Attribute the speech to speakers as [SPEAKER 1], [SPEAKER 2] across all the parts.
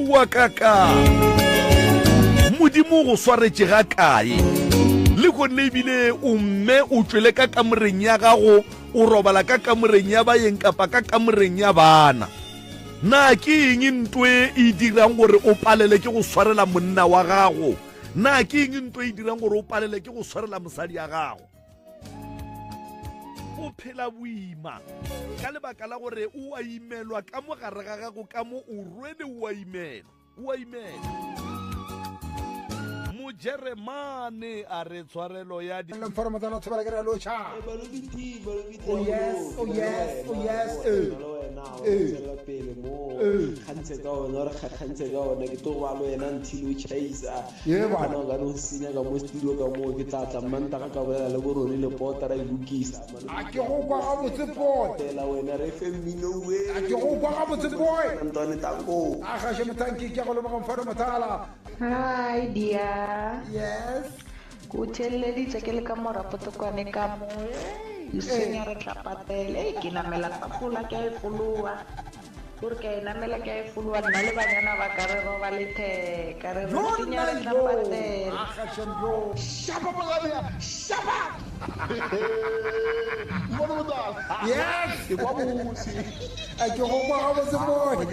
[SPEAKER 1] wa ka ka. Modimo o go swaretše ga kae? Lehono ebile o mme o tšwele ka kamoreng ya gago, o robala ka kamoreng ya baeng kapa ka kamoreng ya bana. Na ke eng nto e e dirang gore o palele ke go swarela monna wa gago? Na ke eng nto e dirang gore o palele ke go swarela mosadi ya gago? O phela boima ka lebaka la gore o a imelwa ka mo gare ga gago ka mo o rwele o a imelwa. O a imela. Mojeremane a re tshwarelo ya di.
[SPEAKER 2] Mforo motsana thobela ke re lotšha. Oh yes, oh yes, oh yes. Eh.
[SPEAKER 3] Eh. Tswela pele mo kgantse ka ona re kgantse ka ona ke tlo ba le wena until o chaisa.
[SPEAKER 2] Ye bana.
[SPEAKER 3] Kana ka no senya ka mo studio ka mo ke tla tla mmantaga ka bolela le borone le pota ra e lokisa.
[SPEAKER 2] A ke go kwa gabotse boy.
[SPEAKER 3] Fela wena re fe mmino we.
[SPEAKER 2] A ke go kwa gabotse boy.
[SPEAKER 3] Ntwane tanko.
[SPEAKER 2] A gaše mothanki ke go leboga mfano mothala.
[SPEAKER 4] Hi dear.
[SPEAKER 2] Yes.
[SPEAKER 4] Ko theleditse ke le ka mora potokwane ka mo. Isenya re tla patela. Ei ke namela tafola ke a e foloa. Gore ke a e namela ke a e foloa nna le banyana ba ka re roba letheka re re senya re tla patela.
[SPEAKER 2] Shapa Molabea, shapa! Yes!
[SPEAKER 5] Ke kwa bose.
[SPEAKER 2] A ke go kwa gabotse boy.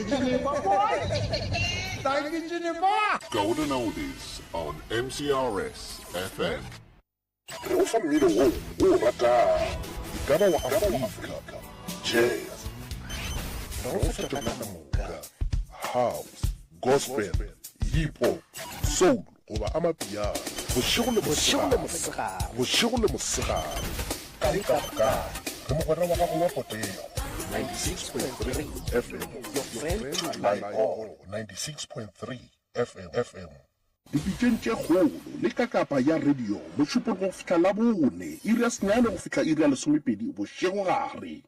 [SPEAKER 2] Thank you, Jennifer.
[SPEAKER 6] Golden Oldies on MCRS FM. Re go fa mmino wo o o ratago, e ka ba wa Afrika, jazz, re go fa tšona ka moka, house, gospel, hip hop, soul goba amapiano, bošego le mosegare, bošego le mosegare, kae kapa kae, re mogwera wa gago wa potego, 96.3 FM, your friend to rely on, 96.3 FM, FM. Dipitšeng tše kgolo le kakapa ya radio Mošupologo go fihla Labone, iri ya senyane go fihla iri ya lesomepedi bošegogare.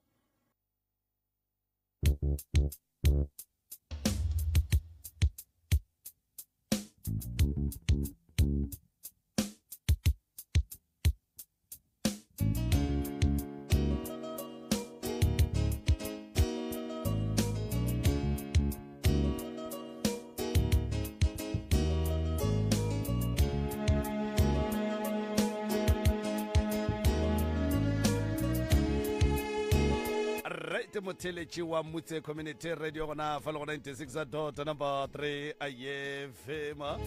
[SPEAKER 1] Right motheletši wa Mutse Community Radio gona fa le go 96 dot number 3 a ye fema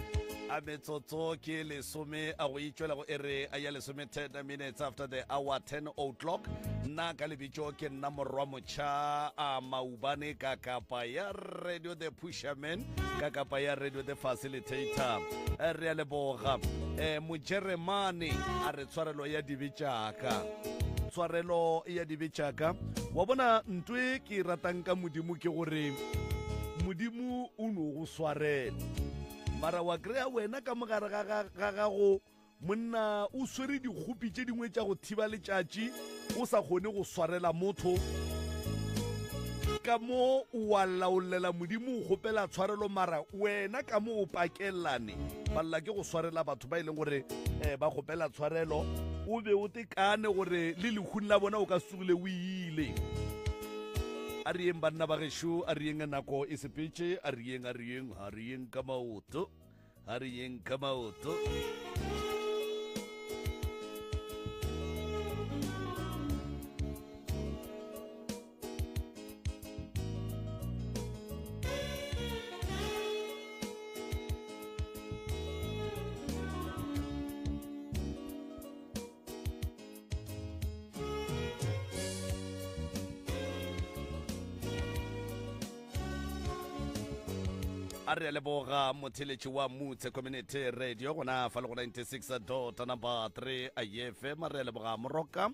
[SPEAKER 1] a metsotso ke lesome a go itšwela go ere a ya lesome 10 minutes after the hour 10 o'clock nna ka lebitso ke nna morwa motšha a maubane ka kapa ya radio the pusherman ka kapa ya radio the facilitator eh, re a leboga um mojeremane a re tshwarelo ya dibe tšaka tshwarelo ya dibe tšaka wa bona nto e ke e ratang ka modimo ke gore modimo o no go swarela mara wa kry-a wena ka mogare ga gago monna o swere dikgopi tše dingwe tša go thiba letšatši o sa kgone go swarela motho ka mo wa laolela modimo o kgopela tshwarelo mara wena ka mo o pakelane balela ke go swarela batho ba e leng gore um ba kgopela tshwarelo o be o tekane gore le lehung la bona o ka sugile o ile a re yeng banna ba gešo a re yeng nako e sepetše a re yeng a re yeng a re yeng ka maoto a re yeng ka maoto a re a leboga motheletši wa mutse community radio gona fa le go 96 dot number 3 a yefe ma re a leboga moroka um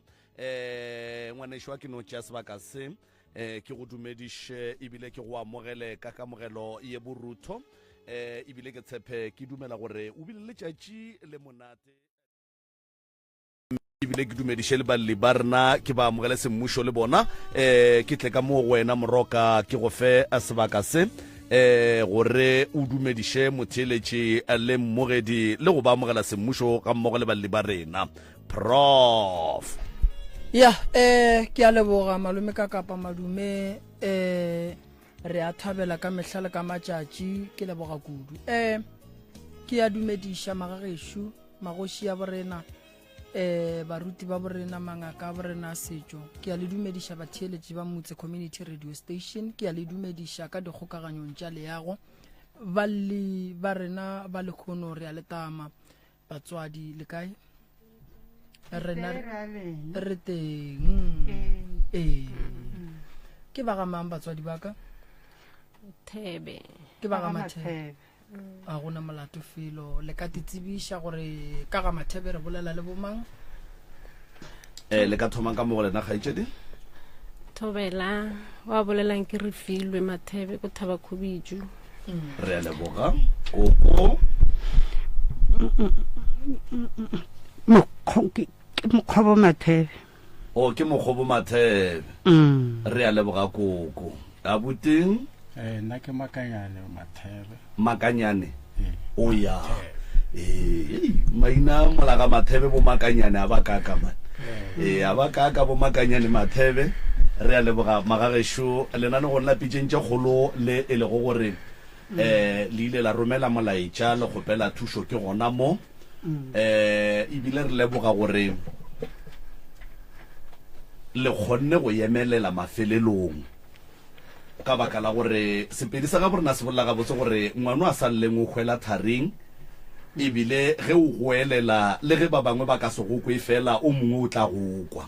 [SPEAKER 1] ngwanešu wa ke no tšea sebaka se um ke go dumediše ebile ke go amogele ka kamogelo ye borutho um ebile ke tshepe ke dumela gore o bile letšatši le monate ebile ke dumediše le balli ba rena ke ba amogele semmušo le bona um ke tle ka moo go wena moroka ke go fe sebaka se um gore o dumediše motheeletši le mmogedi le go ba amogela semmušo ga mmogo le balli ba rena prof
[SPEAKER 7] ya eh ke a leboga malome ka kapa madume eh.
[SPEAKER 5] Re a thabela ka mehla le ka matšatši, ke leboga kudu. Um ke a dumediša magagešo, magoši a borena, um baruti ba borena, mangaka a borena a setšo. Ke a le dumediša batheeletši ba Motse Community Radio Station, ke a le dumediša ka dikgokaganyong tša leago. Balli ba rena ba lekgono re a le tama. Batswadi le kae? Rena re teng. Ee. Ke ba ga mang batswadi ba ka?
[SPEAKER 7] Thebe.
[SPEAKER 5] Ke ba ga Mathebe. A gona molato felo. Le ka titsebiša gore ka ga Mathebe re bolela le bomang?
[SPEAKER 1] Eh, le ka thomang ka mo go lena kgaetšedi?
[SPEAKER 7] Thobela, wa bolelang ke re filwe Mathebe ko Thaba Khubiju.
[SPEAKER 1] Re a leboga. Koko.
[SPEAKER 8] Mokgo- ke ke Mokgobo Mathebe.
[SPEAKER 1] O ke Mokgobo Mathebe. Re a leboga koko. Abuti.
[SPEAKER 9] Eh, nna ke Makanyane Mathebe.
[SPEAKER 1] Makanyane. O ya. Ee, maina mola ga Mathebe bo Makanyane a ba kaka man. Ee, a ba kaka bo Makanyane Mathebe. Re a leboga magagešo lenanegong la pitšeng tše kgolo le e lego gore eh le ile la romela molaetša le kgopela thušo ke gona mo. Eh ebile re leboga gore le kgonne go yemelela mafelelong. Ka baka la gore Sepedi sa gabo rena se bolela gabotse gore ngwano a sa lleng o hwela tharing, e bile ge o goelela le ge ba bangwe ba ka se go kwe fela o mongwe o tla go kwa.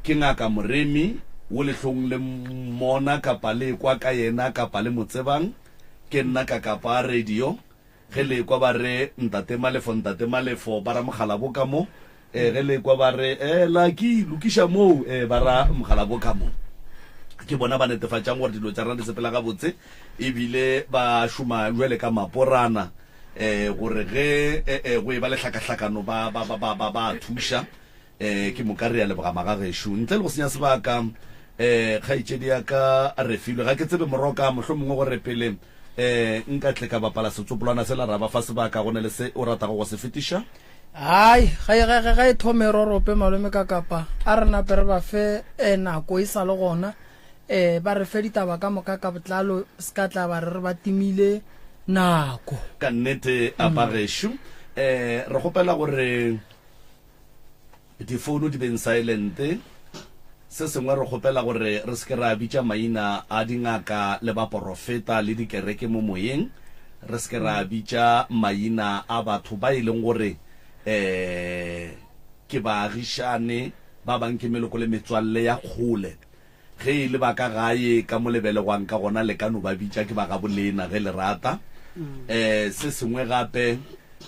[SPEAKER 1] Ke Ngaka Moremi wo lehlong le mmona kapa le ekwa ka yena kapa le mo tsebang, ke nna Kakapa Radio. Ge le ekwa ba re, Ntate Malefo, Ntate Malefo, ba ra Mokgalabo ka mo. E, ge le ekwa ba re, E, Lucky, lokiša moo, e, ba ra Mokgalabo ka mo. Ke bona ba netefatšang gore dilo tša rena di sepela gabotse, ebile ba šoma bjale ka maporana, e, gore ge e, e, go eba le hlakahlakano ba, ba, ba, ba, ba, ba a thuša. E, ke moka re a leboga magagešo. Ntle le go senya sebaka, e, kgaetšedi ya ka Refilwe, ga ke tsebe moroka, mohlomongwe gore pele e, nka tle ka bapala setsopolwana sela ra ba fa sebaka, go na le se o ratago go se fetiša?
[SPEAKER 5] Hai, ga, ga, ga, ga e thome e rorope malome ka kapa, a re nape re ba fe e, nako e sa le gona, e, ba re fe ditaba ka moka ka botlalo, se ka tla ba re re ba timile nako.
[SPEAKER 1] Ka nnete, a ba gešo, e, re kgopela gore Difouno di beng silent. Se sengwe re kgopela gore re se ke ra bitša maina a dingaka le baporofeta le dikereke mo moyeng. Re se ke ra bitša maina a batho ba e leng gore um ke baagišane, ba bang ke meloko le metswalle ya kgole. Ge e le ba ka gae ka mo le belegwang ka gona le ka no ba bitša ke ba gabolena ge le rata. Um se sengwe gape,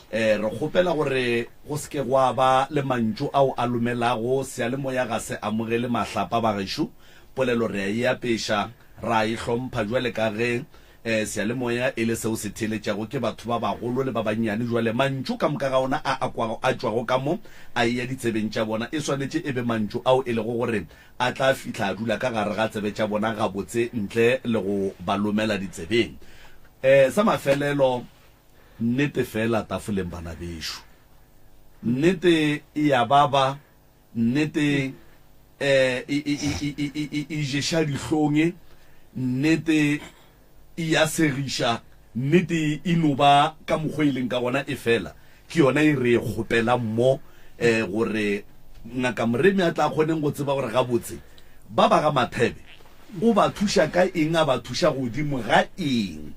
[SPEAKER 1] um re kgopela gore go se ke gwa ba le mantšu ao a lomelago. Seyalemoya ga se amogele mahlapa bagešo. Polelo re a e apeša, ra e hlompha bjale ka ge um seyalemoya e le seo se theeletšago ke batho ba bagolo le ba bannyane. Bjale mantšu ka moka ga ona a a kwago a tšwago ka mo a eya ditsebeng tša bona e swanetše e be mantšu ao e lego gore a tla fihla a dula ka gare ga tsebe tša bona gabotse ntle le go ba lomela ditsebeng. E, sa mafelelo, nnete feela tafoleng bana bešo. Nnete e a baba, nnete e, e, e, e, e, e, e, e ješa dihlong, nnete e a segiša, nnete e no ba ka mokgwa e leng ka gona, efela ke yona e re e kgopelang mo um gore Ngaka Moremi a tla kgoneng go tseba gore gabotse ba ba ga Mathebe o ba thuša ka eng, a ba thuša godimo ga eng,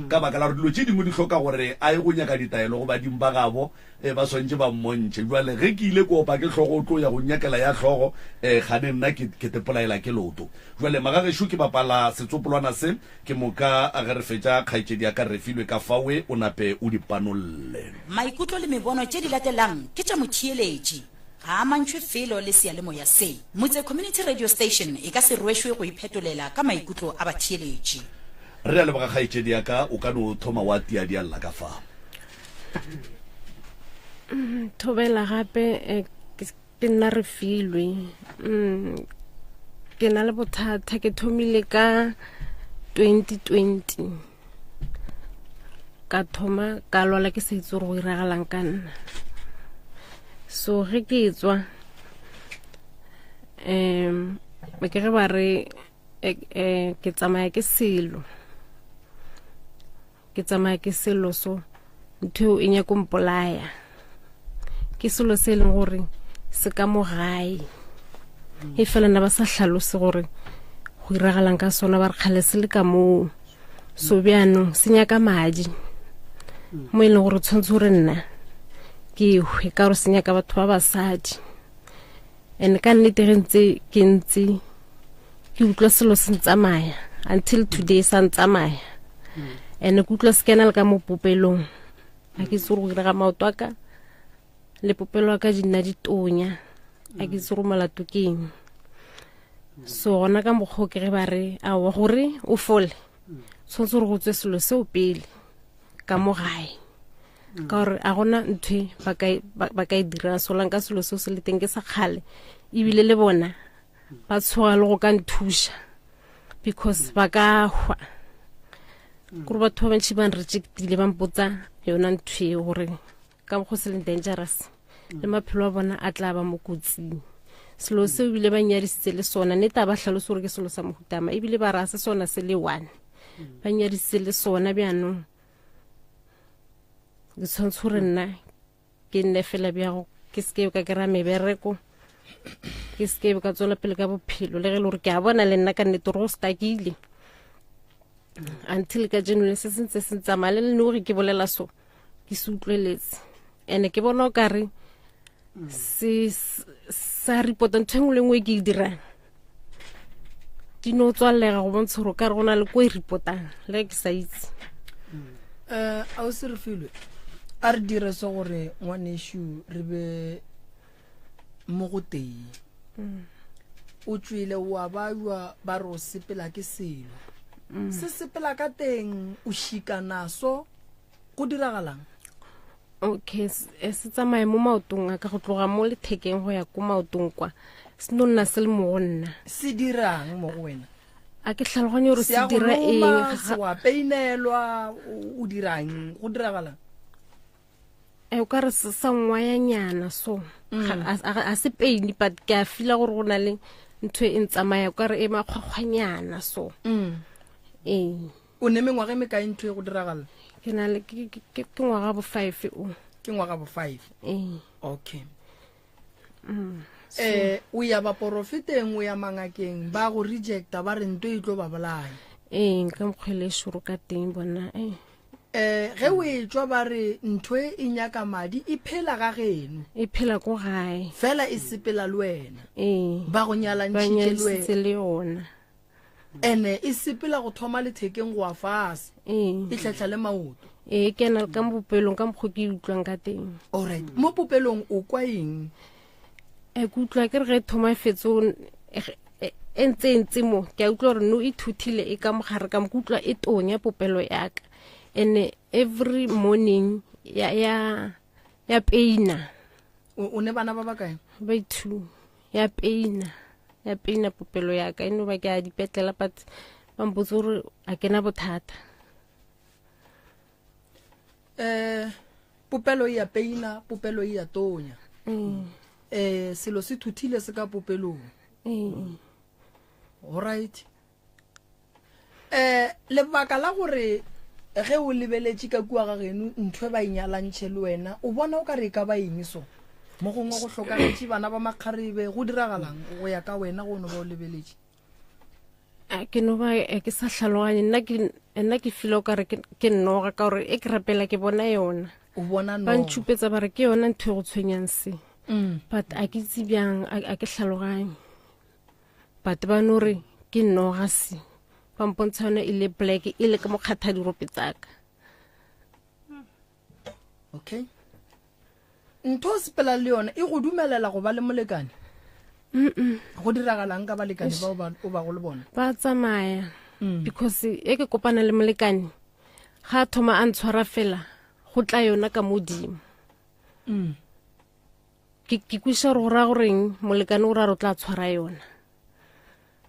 [SPEAKER 1] ka baka la gore dilo tše dingwe di hloka gore a ye go nyaka ditaelo go badimo ba gabo, um ba swantše ba mmontšhe. Bjale ge ke ile ko opa ke hlogo, o tlo ya go nnyakela ya hlogo, um kgane nna ke, ke tepolaela ke leoto. Bjale magagešo ke bapala setsopolwana se, ke moka ge re fetša kgaetšedi ya ka Refilwe ka fawe o nape o di panolle.
[SPEAKER 10] Maikutlo le mebono tše di latelang ke tša motheeletši, ga a amantšhwe felo le seyalemoya se. Motse Community Radio Station e ka se rwešwe go iphetolela ka maikutlo a batheeletši.
[SPEAKER 1] Re a leboga kgaetšedi ya ka, o ka no thoma wa tia dialla ka fa.
[SPEAKER 7] Thobela gape eh, ke nna re filwe mm, ke na le bothata ke thomile ka 2020 ka thoma ka lwala ke sa itse gore go iragalang ka nna so ge ke tswa um ke ge ba re eh, eh, ke tsamaya ke selo ke tsamaya ke selo so ntho eo e nyako mpolaya ke selo se e leng gore se ka mo gae e fela nna ba sa hlalose gore go iragalang ka sona ba re kgale se le ka moo so bjaanong se nyaka madi mo e leng gore tshwanetse gore nna ke hwe ka gore se nyaka batho ba basadi and ka nnete ge ntse ke ntse ke utlwa selo se ntsamaya until today sa ntsamaya and ke utlwa se kena le ka mo popelong a ke itse gore go direga maoto a ka le popelo ya ka di nna di tonya a ke itse gore molato ke eng so gona ka mokgwa o ke ge ba re aowa gore o fole tshwanetse gore go tswe selo seo pele ka mo gae ka gore a gona ntho e ba ka e dirang solang ka selo seo se le teng ke sa kgale ebile le bona ba tshoga le go ka nthuša because ba ka hwa kore batho ba bantšhi ba nrejectile ba mpotsa yona ntho e gore ka mokgwa se leng dangerous le maphelo a bona a tla ba mo kotsing selo seo ebile ba nyadisitse le sona nete a ba tlhalose gore ke selo sa mohutama ebile ba raya se sona se le one ba nyadisitse le sona bjaanong ke tshwanetse gore nna ke nne fela bjago ke seke ka kry-a mebereko ke seke ka tswela pele ka bophelo le ge e le gore ke a bona le nna ka nnete gore go stakile until ka jeno le se sentse se ntsamaya le le gore ke bolela so ke se utlweletse and-e ke bona o kare se sa reporta ntho e nngwe le nngwe e ke e dirang di no tswalega go bontsha gore o ka re go na le ko e reportang le ke sa itse
[SPEAKER 5] um a o se re filwe a re dire se gore ngwanešu re be mo go tee mm. o tswile wa bajwa ba re o sepela ke selo mm. se sepela ka teng o šika naso go diragalang
[SPEAKER 7] okay eh, se tsamaye mo maotong a ka go tloga mo lethekeng go ya ko maotong kwa se no nna se le mo go nna
[SPEAKER 5] se dirang mo go wena
[SPEAKER 7] a ke tlhaloganye gore se dira eng
[SPEAKER 5] se wa peinelwa o dirang go diragalang
[SPEAKER 7] e o ka re sa ngwayanyana so mm. a se peine but ke a fila gore go na le ntho e ntsamaya o ka re e makgwakgwanyana so mm. ee
[SPEAKER 5] O ne mengwaga e mekae ntho e go diragala?
[SPEAKER 7] Ke na le ke ke ke ngwaga bo 5 o.
[SPEAKER 5] Ke ngwaga bo 5.
[SPEAKER 7] Ee.
[SPEAKER 5] Okay. Mm. Eh o ya baporofeteng o ya mangakeng ba go rejecta ba re nto e tlo ba bolaya.
[SPEAKER 7] Ee nka mokgwele e šoro ka teng bona eh.
[SPEAKER 5] Eh ge o e tswa ba re ntho e e nyaka madi e phela ga geno.
[SPEAKER 7] E phela ko gae.
[SPEAKER 5] Fela e sepela le wena.
[SPEAKER 7] Ee.
[SPEAKER 5] Ba go nyalantšhitše
[SPEAKER 7] le yona.
[SPEAKER 5] Ene e sepela go thoma lethekeng go wa fase.
[SPEAKER 7] Ee.
[SPEAKER 5] E tlhetlha le maoto.
[SPEAKER 7] Ee, ke na ka mo popelong ka mokgwa ke utlwang ka teng.
[SPEAKER 5] Alright. Mo popelong o kwa eng?
[SPEAKER 7] E ke utlwa ke re ge thoma e fetse e ntse e ntse mo ke a utlwa gore no e thuthile e ka mogare ka mo ke utlwa e tonya popelo yaka ene every morning ya ya ya peina
[SPEAKER 5] o ne bana ba ba kae
[SPEAKER 7] ba two ya peina ya peina popelo ya ka e no ba ke a dipetlela but ba mpotse gore a kena bothata
[SPEAKER 5] um popelo e ya peina popelo e ya tonya um selo se thuthile se ka popelong
[SPEAKER 7] mm.
[SPEAKER 5] alright um lebaka la gore ge o lebeletše ka kua ga geno ntho e ba e nyalantšhe le wena o bona o ka re e ka ba eng so mo gongwe go hlokagetše bana ba makgarebe go diragalang go ya ka wena go no ba o lebeletše
[SPEAKER 7] ke no ba eh, ke sa tlhaloganye nna ke nna ke feel o kare ke noga ka gore e ke rapela ke bona yona
[SPEAKER 5] o bona
[SPEAKER 7] ba ntšhupetsa ba re ke yona ntho e go tshwenyang se mm. but a ke itse bjang a ke tlhaloganye but ba no re ke noga se ba mpontsha yone e le black e le ka mokgatha dirope tsaka
[SPEAKER 5] okay ntho o sepela le yone e go dumelela go ba le molekane go diragalang ka balekane bao o bago le bona
[SPEAKER 7] ba tsamaya mm. because e ke kopana le molekane ga a thoma a ntshwara fela go tla yona ka modimo mm. Ke ke kwešiša gore go raya goreng molekane o ra re o tla tshwara yona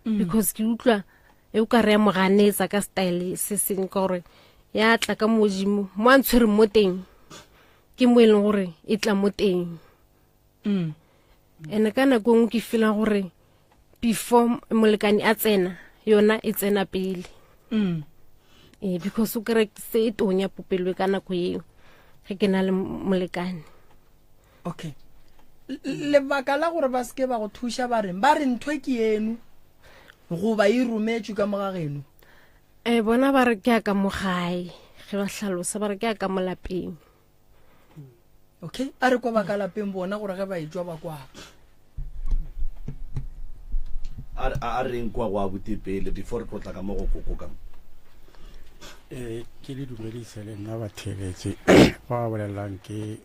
[SPEAKER 7] mm. because ke utlwa e o ka re ya moganetsa ka style se seng ka gore ya tla ka modimo mo a ntshwereng mo teng ke mo e leng gore e tla mo teng mm. and ka nako e nngwe ke feela gore before molekane a tsena yona e tsena pele mm. ee because o kry se e tonya popelo ka nako eo ge ke na le molekane
[SPEAKER 5] okay lebaka la gore ba seke ba go thuša ba reng ba re ntho e ke eno goba e rometšwe ka moga geno
[SPEAKER 7] e bona ba re ke ya ka mo gae ge ba hlalosa ba re ke ya ka mo lapeng
[SPEAKER 5] okay a re kwa ba ka lapeng bona gore ge ba etswa ba kwa
[SPEAKER 1] a reng kwa go abuti pele before re tlo tla ka mo go koko ka
[SPEAKER 9] um ke le dumedise le nna batheeletše ba ba bolelelang ke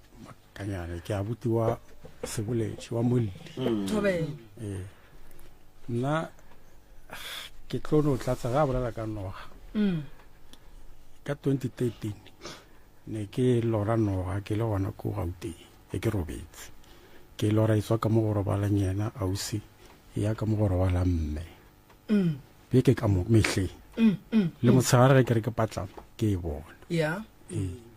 [SPEAKER 9] kanyane ke abuti wa seboletši wa molli
[SPEAKER 5] mm. thobela
[SPEAKER 9] ee nna ke tlo no tlatsa ga a bolela ka noga
[SPEAKER 5] mm.
[SPEAKER 9] ka 2013 ne ke lora noga ke le gona ko gauteng e ke robetse ke lora e tswa ka mo go robalang yena ausi e ya ka mo go robalang mme
[SPEAKER 5] mm.
[SPEAKER 9] beke ka mo mehleng
[SPEAKER 5] mm, mm,
[SPEAKER 9] le motshegare ge ke re ke patlama ke e bona
[SPEAKER 5] yeah.
[SPEAKER 9] ee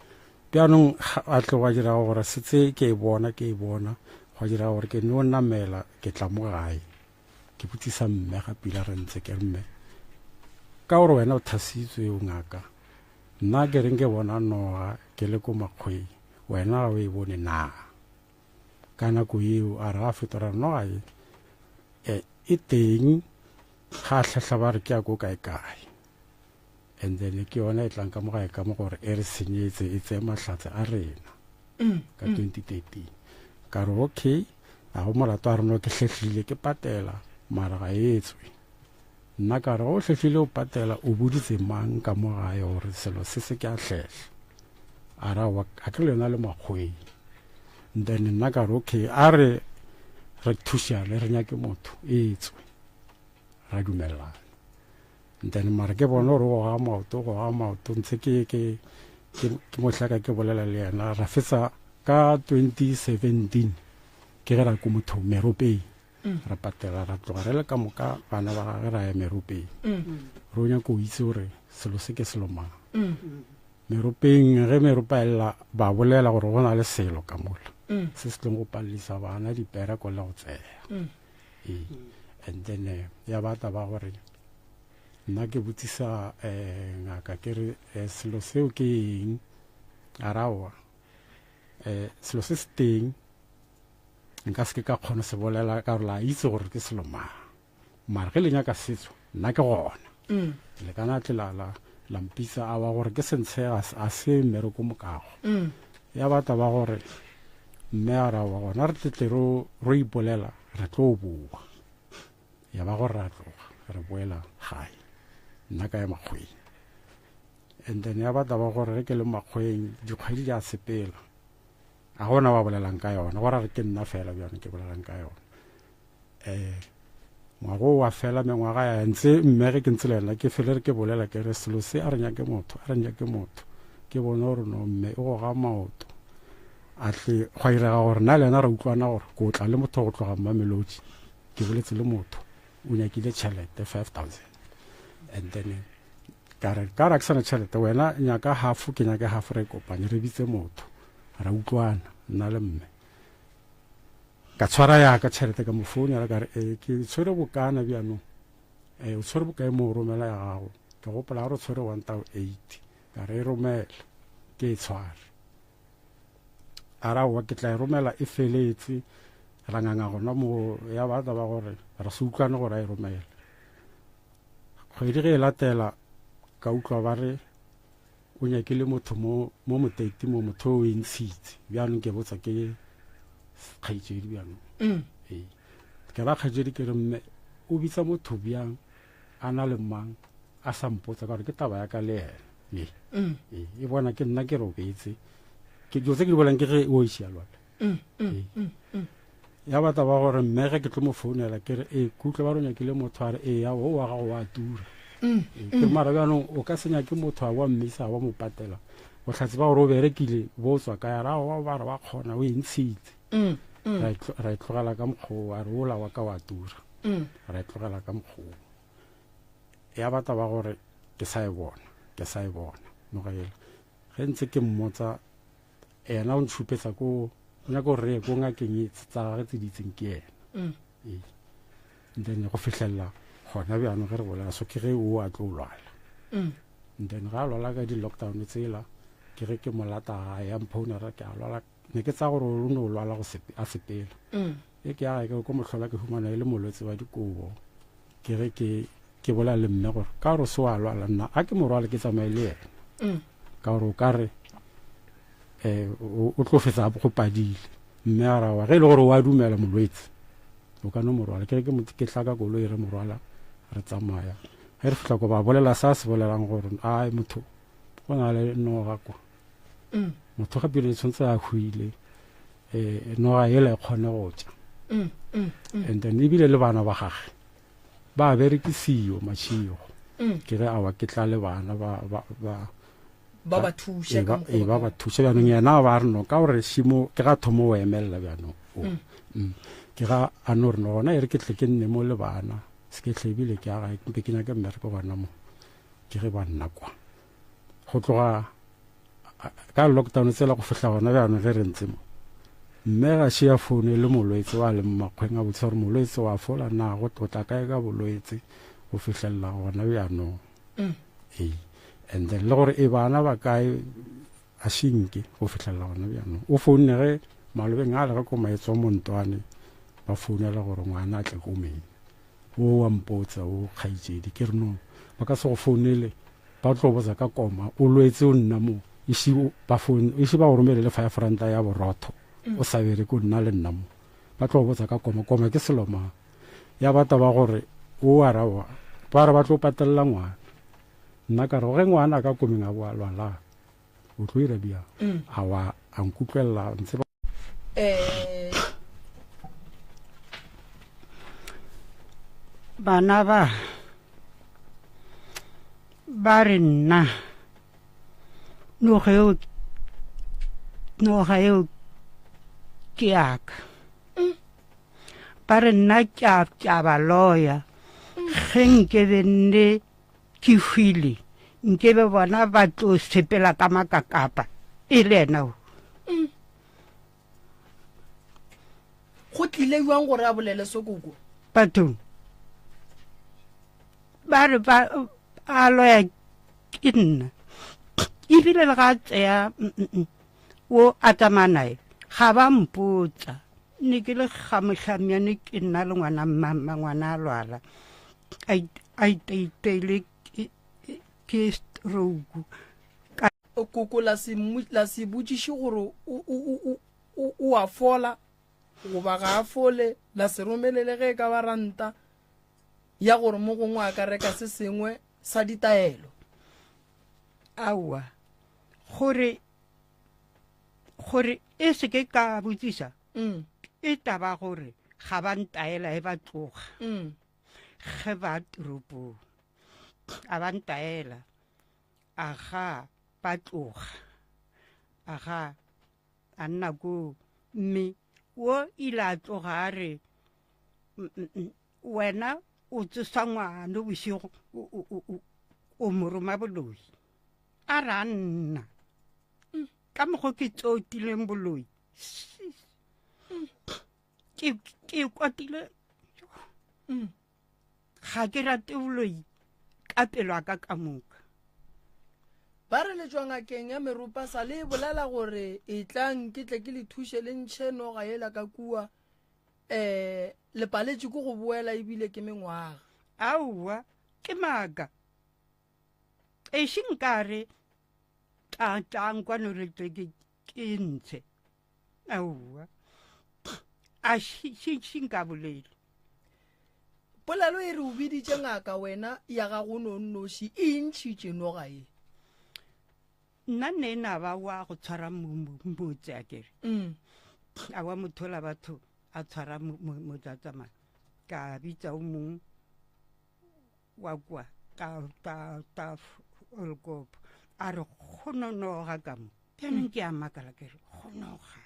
[SPEAKER 9] bjaanong a tlo gwa dira gore setse ke e bona ke e bona gwa dira gore ke no namela ke tla mo gae ke botsisa mme ga pila re ntse ke re mme ka gore wena o thasitswe o ngaka nna ke reng ke bona noga ke le ko makgweng wena ga o e bone na ka nako eo a re a fetola noga e e, e teng ga a tlhahla ba re ke ya ko kae kae and then ke yona e tlang ka mo gae ka mo gore e re senyetse e tseye mahlatse a rena
[SPEAKER 5] mm,
[SPEAKER 9] ka
[SPEAKER 5] 2013
[SPEAKER 9] mm. ka re okay a go molato a rena ke hlehlile ke patela mara ga e tswe nna ka re o hlehlile o patela o boditse mang ka mo gae gore selo se se ke a hlehla a ra wa a ke le yona le makgweng then nna ka re okay a re re thušane re nyake motho e tswe ra dumelelana then mara ke bone gore o goga maoto o goga maoto ntse ke ke ke ke mohlaka ke bolela le yena ra fetsa ka 2017 ke ge ra ko mothong meropeng
[SPEAKER 5] mm.
[SPEAKER 9] ra patela ra tloga re le ka moka bana ba gage ra ya meropeng
[SPEAKER 5] mm.
[SPEAKER 9] re o nyako o itse gore selo se ke selo mang
[SPEAKER 5] mm.
[SPEAKER 9] meropeng ge meropa ella ba bolela gore go na le selo ka mola se se tlong go palelisa bana dipereko le go tseya ee and then eh, ya ba taba gore nna ke botsisa um ngaka ke re eh, selo seo ke eng a raowa um selo se se teng nka se ke ka kgona se bolela ka gore la itse gore ke selo mang mara ge le nyaka setso nna ke gona
[SPEAKER 5] mm.
[SPEAKER 9] le kana tle la la la mpitsa a wa gore ke sentshe a se mmereko mokago
[SPEAKER 5] mm.
[SPEAKER 9] ya batla ba gore mme a ra wa gona re tletle ro ro ipolela re tlo boa ya ba gore ra tloga re boela gae nna ka ya makgweng and then ya batla ba gore re ke le makgweng dikgwedi di a sepela a gona wa bolelang ka yona go ra re ke nna fela bjone ke bolelang ka yona um ngwago wa fela mengwaga ya ntse mme ge ke ntse le yena ke fele re ke bolela ke re selo se a re nyake motho a re nyake motho ke bone gore no mme o goga maoto a tle gwa irega gore nna le yena re utlwana gore ko tla le motho go tloga mmamelodi ke boletse le motho o nyakile tšhelete 5000 and then ka re ka ra ke sana tšhelete wena nyaka half ke nyake half re kopanye re bitse motho ra utlwana nna le mme ka tshwara yaka tšhelete ka mo founela ka re e ke tshwere bokana bjanong e o tshwere bokae mo o romela ya gago ke gopola gore o tshwere one thou eight ka re e romela ke e tshware a ra wa ke tla e romela e feletse ra nganga gona mo ya ba taba gore re se utlwane gore a e romele kgwedi ge e latela ka utlwa ba re o nyakile motho mo mo moteti mo motho o e ntshitse bjaanong ke botsa ke kgaitsedi bjaanong
[SPEAKER 5] mm.
[SPEAKER 9] ee ke ra kgaitsedi ke re mme o bitsa motho bjang a na le mang a sa mpotsa ka gore ke taba ya ka le ena ee
[SPEAKER 5] mm.
[SPEAKER 9] ee e bona ke nna ke robetse ke dilo tse ke di bolang ke ge o ešia lwale
[SPEAKER 5] mm,
[SPEAKER 9] ee ya batla ba gore mme ge ke tlo mo founela ke re ee ke utlwa ba re o nyakile motho a re ee ya o wa gago wa tura
[SPEAKER 5] mm,
[SPEAKER 9] ee, ke mara bjanong o ka se nyake motho a wa mmisa wa mo patela bohlatse ba gore o berekile bo tswa kae ra wa ba re wa kgona o e ntshitse
[SPEAKER 5] mm,
[SPEAKER 9] ra e tlogela ka mokgwa a re ola wa ka wa tura ra e tlogela ka mokgwa ya batla ba gore ke sa e bona ke sa e bona noga ela ge ntse ke mmotsa Yena o ntšhupetsa ko o nyaka gore re ye ko ngakeng e tsa gage tse di itseng ke yena
[SPEAKER 5] mm.
[SPEAKER 9] ee. Then go fihlelela Gona bjano ge re bolela so ke ge o a tlo lwala. And then ga a lwala ka di-lockdown tsela, ke ge ke mo lata gae, a mphounela ke a lwala. Ne ke tsaya gore o no lwala go a sepela. E ke ya gae ke ko mohlola ke humana e le molwetse wa dikobo. Ke ge ke ke bolela le mme gore ka gore se wa lwala nna a ke mo rwale ke tsamaye le yena. Ka gore o ka re o tlo fetsa go padile. Mme a ra wa ge e le gore wa dumela molwetse o ka no mo rwala. Ke re ke tla ka koloi re mo rwala re tsamaya. Ge re fihla ko ba bolela sa se bolelang gore ai motho go na le noga kwa. Motho gape le tshwanetse a hwile noga ela e kgone go tša. And then ebile le bana ba gage ba berekisiwa mašego. Ke ge awa ke tla le bana ba ba ba
[SPEAKER 5] ba ba thuše ka mokgwa
[SPEAKER 9] ba
[SPEAKER 5] ba
[SPEAKER 9] ba thuše bjanong. Yena ba re no ka gore šimo ke ga thomo o emelela bjanong o. Ke ga a no re no gona e re ke tle ke nne mo le bana se ke tle ebile ke aga mpe ke nyake mmereko gona mo. Ke ge ba nna kwa go tloga ka lockdown tsela go fihla gona bjanong ge re ntse mo. Mme ga šia founu e le molwetse wa le mmakgweng a botsa gore molwetse wa fola na go tla kae ka bolwetse go fihlelela gona bjanong. Ee. And then le gore e bana ba kae a šinke go fihlelela gona bjanong. O founne ge malobeng a le ge ko maetso montwane ba founela gore ngwana a tle ko meng. O wa mpotsa o kgaitsedi ke re no ba ka se go founele ba tlo botsa ka koma o lwetse o nna mo isi ba phone isi ba go romele le 5 rand ya borotho o sa bereke o nna le nna mo ba tlo botsa ka koma koma ke selo mang ya bata ba gore o a ra wa ba re ba tlo patelela ngwana. Nna ka re ge ngwana a ka komeng a bo a lwala o tlo ira bjang? A wa a nkutlwelela ntse ba
[SPEAKER 8] Bana ba ba re nna noga eo noga eo ke yaka. Ba re nna ke a ke a ba loya. Ge nke be nne ke hwile nke be bona ba tlo sepela ka makakapa e le ena o.
[SPEAKER 5] Go tlile jwang gore a bolele so koko?
[SPEAKER 8] Bathong ba re ba a loya ke nna ebile le ga tseya o a tsamaya nae ga ba mpotsa. Ne ke le ga mohlamyane ke nna le ngwana mmamma ngwana a lwala a iteiteile ke stroke.
[SPEAKER 5] Koko la se la se botšiše gore o a fola goba ga a fole, la se romele le ge e ka ba ranta ya gore mo gongwe a ka reka se sengwe sa ditaelo.
[SPEAKER 8] Aowa, gore gore e se ke ka botsisa e taba gore ga ba ntaela e ba tloga ge ba toropong a ba ntaela a ga ba tloga a ga a nna koo mme wo ile a tloga a re wena o tsosa ngwana bošego o mo roma boloi a re a nna ka mokgwa ke tsotileng boloi ke kwatile ga ke rate boloi ka pelo a ka ka moka.
[SPEAKER 5] Ba re le tšwa ngakeng ya meropa sa le bolela gore etlang ke tle ke le thuše le ntšhe noga yela ka kua um le paletše ke go boela ebile ke mengwaga.
[SPEAKER 8] Aowa ke maaka ešing nkare tlang kwano re tle ke ntshe. Aowa a shi nka bolele.
[SPEAKER 5] Polelo e re o biditše ngaka wena ya gago no nnoši e ntšhitše noga ye.
[SPEAKER 8] Nna nne na ba wa go tshwara motse a kere. A wa mothola batho a tshwara motse a tsamaya. Ka bitsa o mong wa kwa ta ta ta olkopo a re go nonoga ka mo. Bjanong ke a makala ke re go noga.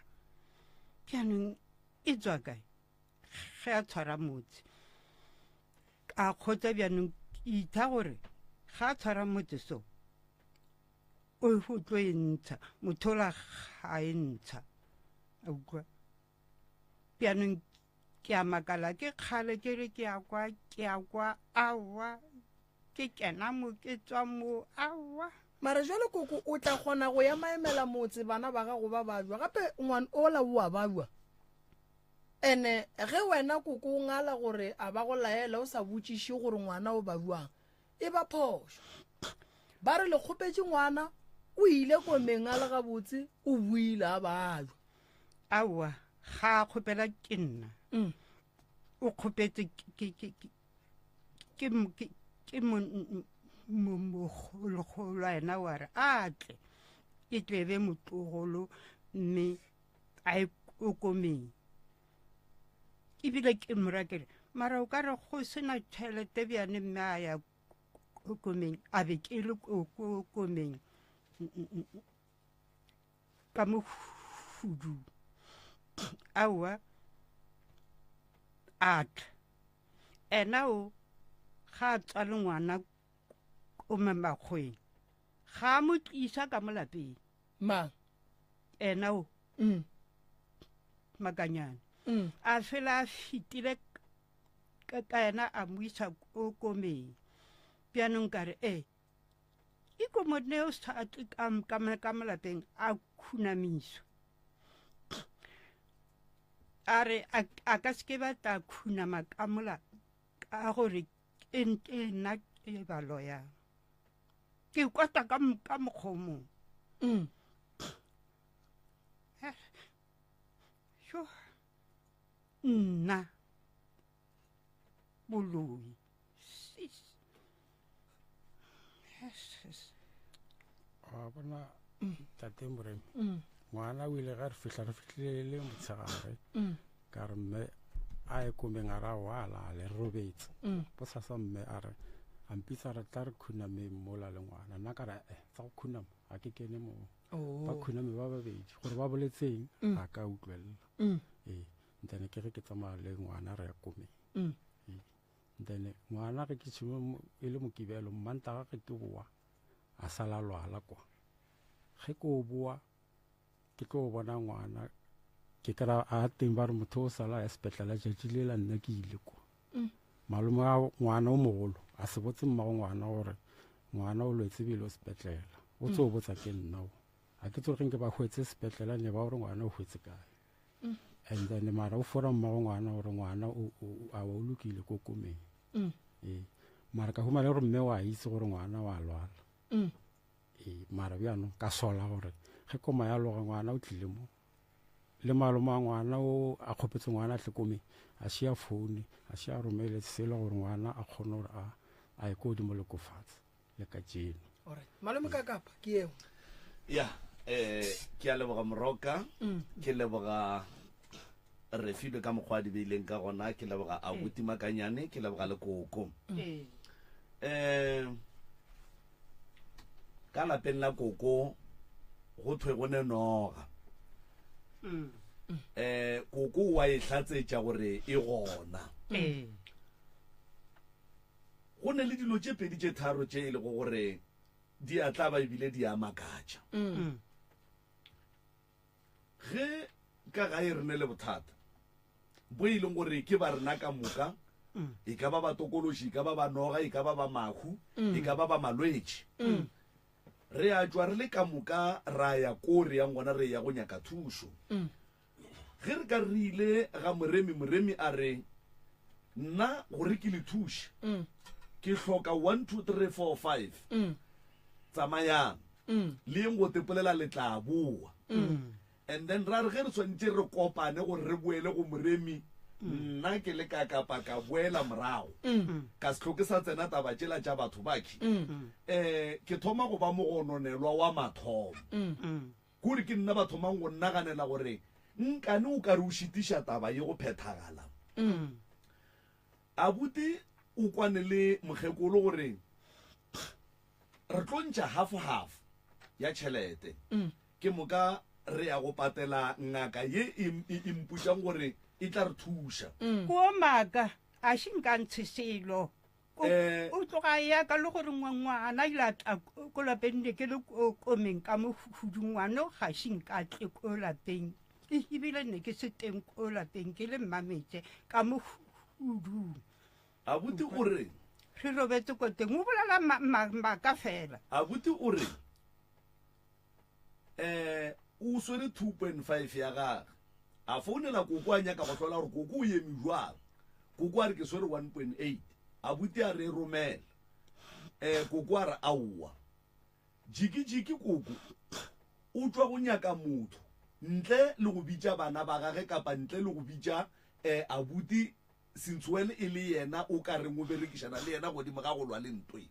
[SPEAKER 8] Bjanong e tswa kae? Ge a tshwara motse. A kgotsa bjanong itha gore ga a tshwara motse so o go tlo e ntsha mothola ga e ntsha. A utlwa. Bjanong Ke a makala ke kgale ke re ke a kwa ke a kwa aowa ke kena mo ke tswa mo aowa.
[SPEAKER 5] Mara jwale koko o tla kgona go emaemela motse bana ba gago ba bajwa gape ngwan ola o a bajwa ene ge wena koko o ngala gore a ba go laela o sa botšiše gore ngwana o bajwang e ba phošo. Ba re le kgopetše ngwana o ile komeng a le gabotse o buile a bajwa.
[SPEAKER 8] Aowa ga a kgopela ke nna mm. o kgopetse ke mogologolo ena wa re a tle e tlebe motlogolo mme a e okomeng ebile ke mora kere mara o ka re go sena tšhelete bjane mme a ya komeng a be ke le komeng ka mo fudung aowa a tla ena o ga a tswa le ngwana o makgweng ga a mo tlisa ka mo lapeng
[SPEAKER 5] mang
[SPEAKER 8] ena o mm. makanyane mm. a fela a fetile ka ena a mo isa ko komeng bjanong ka re ee iko modne o sa tle ka ka ka molapeng a khunamiso a re a ka se ke ba tla khunama ka mola ka gore ke nna ke ba loyang ke kwata ka ka mokgwa o mongwe mm. Nna boloi sis
[SPEAKER 9] wa bona tate moremi mm. ngwana o ile ga re fihla re fihlile le motshegare mm. ka re mme a ye komeng a ra wa lale re robetse mm. bosasa mme a re a mpitsa re tla re khunameng mola le ngwana nna ka re e tsa go khunama ga ke kene moo oh. ba khuname ba babedi gore ba boletseng ga ka utlwelela ee then ke ge ke tsamaya le ngwana re ya komeng ee. Then ngwana ge ke tšhimo e le mokibelo mmantaga ge ke boa a sala lwala kwa ge ke o boa ke tlo bona ngwana ke kra a teng ba re motho o sala ya sepetlele tšatši le la nna ke ile kwa mm. malome a ngwana o mogolo a se botse mmago ngwana gore ngwana o lwetse bile o sepetlele o tse o mm. botsa ke nna o a ke tsore ge nke ba hwetse sepetlele ne ba gore ngwana o hwetse kae mm. and then mara o fora mmago ngwana gore ngwana a o lokile ko komeng mm. ee mara ka humana gore mme wa itse gore ngwana wa lwala mm. ee mara bjaanong ka sola gore ge koma ya loga ngwana o tlile mo le malome a ngwana o a kgopetse ngwana a tle komeng a šia foune a šia romele selo gore ngwana a kgone gore a a ye ko godimo le kofatse le ka jeno
[SPEAKER 5] Alright. Malome ka kapa ke eo.
[SPEAKER 1] Ya, eh ke a leboga Moroka, mm. ke leboga Refilwe ka mokgwa a di beileng ka gona, ke leboga abuti Makanyane, ke leboga le koko. Mm. Eh ka lapeng la koko go thwe go ne noga. Mm. Eh koko wa e hlatsetša gore e gona. Mm. Go ne le dilo tše pedi tše tharo tše e lego gore di a tlaba ebile di a makatša. Mm. Ge ka gae re ne le bothata bo e leng gore ke ba rena ka moka, mm. e ka ba ba tokološi, e ka ba ba noga, e ka ba ba mahu, mm. e ka ba ba malwetši. Mm. Re a tšwa re le ka moka ra ya ko re yang gona re ya go nyaka thušo. Mm. Ge re ka re ile ga moremi, moremi a re, Nna gore ke le thuše, mm. ke hloka 1 2 3 4 5. Mm. Tsamayang. Mm. Le yeng go tepolela le tla boa. Mm. And then ra re ge re tshwanetse re kopane gore re boele go moremi, mm. nna ke le ka kapa ka boela morago. Mm. Ka se hloke sa tsena taba tšela tša batho bakhi. Mm. Eh ke thoma go ba mogononelwa wa mathomo. Mm. Mm. Kore ke nna ba thomang go nnaganela gore nkane o ka re o šitiša taba ye go phethagala. Abuti o kwane le mokgekolo gore re tlo ntša half half ya tšhelete. Ke moka re ya go patela ngaka ye e, e, e mpotšang gore e tla re thuša.
[SPEAKER 8] Ko maaka a še nka ntshe selo. O
[SPEAKER 1] Eh.
[SPEAKER 8] o tloga ya ka le gore ngwana ile a tla ko lapeng ne ke le ko komeng ka mo hudung ngwana ga še nka tle ko lapeng. Ebile ne ke se teng ko lapeng ke le mmametse ka mo hudung.
[SPEAKER 1] Abuti o reng?
[SPEAKER 8] Re robetse ko teng o bolela maaka fela.
[SPEAKER 1] Abuti o reng? Eh o swere 2.5 ya gage. A founela koko a nyaka go hlola gore koko o eme jwang. Koko a re ke swere 1.8. Abuti a re e romela. Eh koko a re aowa. Jiki-jiki koko o tšwa go nyaka motho ntle le go bitša bana ba gage kapa ntle le go bitša eh abuti Since e le yena o ka reng o berekišana le yena godimo ga go lwa le ntwe.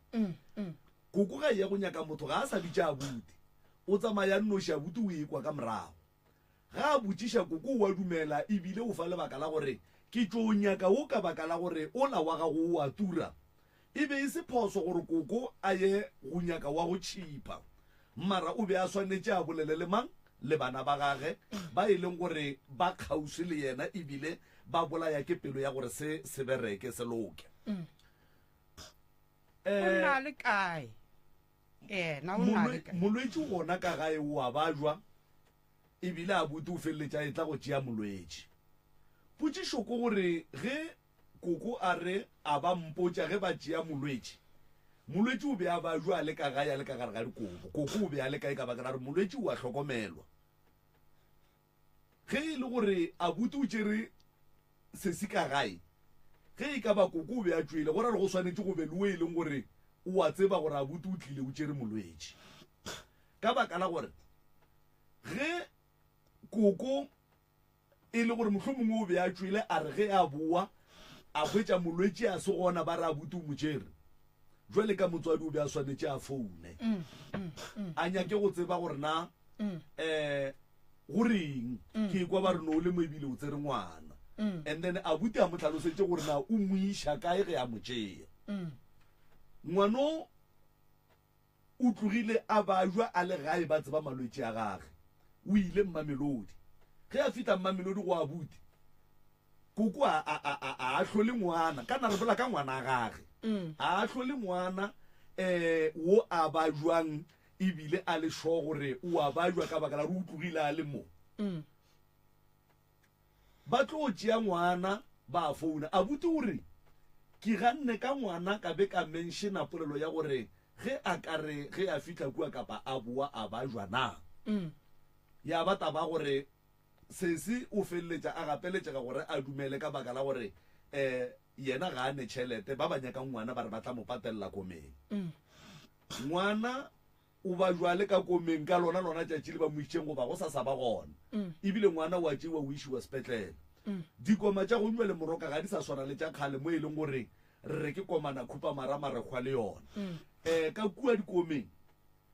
[SPEAKER 1] Koko ga e ya go nyaka motho ga a sa bitša abuti. O tsamaya a nnoši abuti o ekwa ka morago. Ga a botšiša koko o a dumela ebile o fa lebaka la gore ke tšo nyaka wo ka baka la gore ola wa gago o a tura. E be e se phoso gore koko a ye go nyaka wa go tšhipa. Mara o be a swanetše a bolele le mang? Le bana ba gage ba e leng gore ba kgauswi le yena ebile ba bolaya ke pelo ya gore se se bereke, se loke.
[SPEAKER 8] O na le kae? Yena o na le kae?
[SPEAKER 1] Molwetši gona ka gae o a bajwa ebile abuti o feleletša a etla go tšea molwetši. Potšišo ke gore ge Koko a re a ba mpotša ge ba tšea molwetši. Molwetši o be a bajwa a le ka gae a le ka gare ga dikobo. Koko o be a le kae ka baka la gore molwetši o a hlokomelwa. Ge e le gore abuti o tšere sesi ka gae, ge e ka ba koko o be a tšwele, go ra gore go swanetše go be le o e leng gore o a tseba gore abuti o tlile o tšere molwetši. Ka baka la gore ge koko E le gore mohlomongwe o be a tšwele a re ge a boa a hwetša molwetši a se gona ba re abuti o mo tšere. Jwale ka motswadi o be a swanetše a foune a nyake go tseba gore na um go reng ke kwa ba re no o le mo ebile o tsere ngwana and then abuti a mo hlalosetše gore na o mo iša kae ge a mo tšea. Ngwano O tlogile a bajwa a le gae ba tseba malwetši a gage. O ile Mmamelodi. Ge a fihla Mmamelodi go abuti, koko a, a, a, a, a ahlole ngwana, kana re bola ka ngwana a gage. A ahlole ngwana eh wo a bajwang ebile a le sure gore o a bajwa ka baka la gore o tlogile a le mo. Ba tlo tšea ngwana ba founa. Abuti o re, Ke ganne ka ngwana ka be ka menšena polelo ya gore ge a ka re ge a fihla kua kapa a boa a bajwa na. Ya ba taba ya gore sesi o feleletša a gapeletšega gore a dumele ka baka la gore um yena ga a ne tšhelete, ba ba nyakang ngwana ba re ba tla mo patelela komeng. Ngwana O ba jwale ka komeng ka lona lona tšatši le ba mo išitšeng goba go sa sa ba gona. Ebile ngwana o a tšeiwa o išiwa sepetlele. Dikoma tša gong bjale moroka ga di sa swana le tša kgale mo e leng gore re re ke komana khupamarama re hwa le yona. Um ka kua dikomeng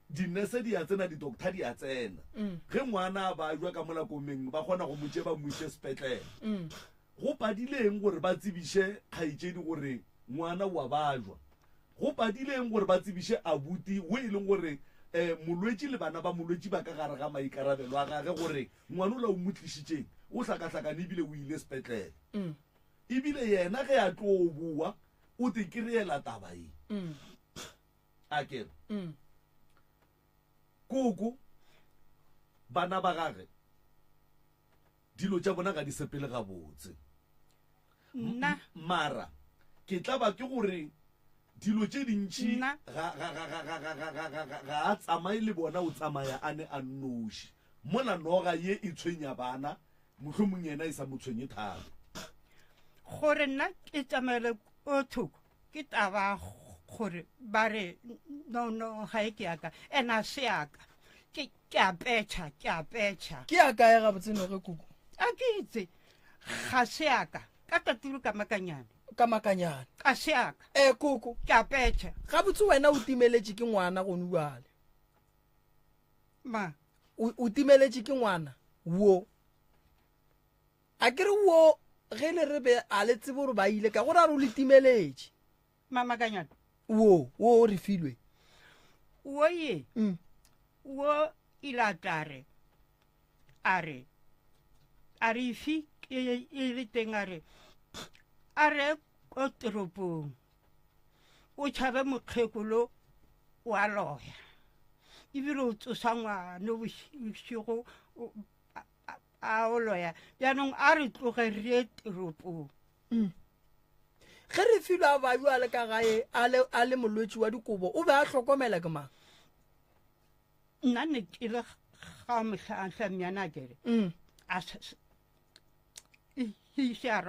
[SPEAKER 1] dinese di a tsena, di-doctor di a tsena. Ge ngwana a bajwa ka mola komeng ba kgona go mo tše ba mo iše sepetlele. Go padileng gore ba tsebiše kgaetšedi gore ngwana o a bajwa? Go padileng gore ba tsebiše abuti wo e leng gore um molwetši le bana ba molwetši ba ka gare ga maikarabelo a gage gore ngwana ola o mo tlišitšeng o hlakahlakane ebile o ile sepetlele? Ebile yena ge a tlo boa o te kry-ela taba ye. A ke re koko bana ba gage Dilo tša bona ga di sepele gabotse.
[SPEAKER 8] Nna.
[SPEAKER 1] Mara ke tlaba ke gore dilo tše dintši
[SPEAKER 8] Nna.
[SPEAKER 1] ga, ga, ga, ga, ga, ga, ga, ga, ga, ga, ga a tsamaye le bona, o tsamaya a ne a nnoši. Mola noga ye e tshwenya bana, mohlomong yena e sa mo tshwenye thata.
[SPEAKER 8] Gore nna ke tsamaele ko thoko ke taba gore ba re no no ga e ke yaka and a se yaka ke ke a petšha ke a petšha
[SPEAKER 5] ke ya kae gabotse noge kuku
[SPEAKER 8] a ke itse ga se yaka ka tatilo ka makanyane
[SPEAKER 5] ka makanyane
[SPEAKER 8] ga se yaka
[SPEAKER 5] e koko
[SPEAKER 8] ke a petšha
[SPEAKER 5] gabotse wena o timeletše ke ngwana gone bjale
[SPEAKER 8] ma
[SPEAKER 5] o timeletše ke ngwana wo A ke re wo ge le re be a le tsebe gore ba ile ka gore a re o le timeletše.
[SPEAKER 8] Mamakanyana.
[SPEAKER 5] Wo, wo o re filwe.
[SPEAKER 8] Wo ye,
[SPEAKER 5] mm.
[SPEAKER 8] wo ile a tla re, a re, a re ifi e, e le teng a re, a re ko toropong, o tšhabe mokgekolo wa loya, ebile o tsosa ngwana bošego. A o loya bjanong a re tloge re ye toropong.
[SPEAKER 5] Mm. Ge re filwe a ba yo a le ka gae a le a le molwetši wa dikobo o be a hlokomela ke mang?
[SPEAKER 8] Nna ne ke le ga mohlanhlamyana kere.
[SPEAKER 5] Mm.
[SPEAKER 8] A se a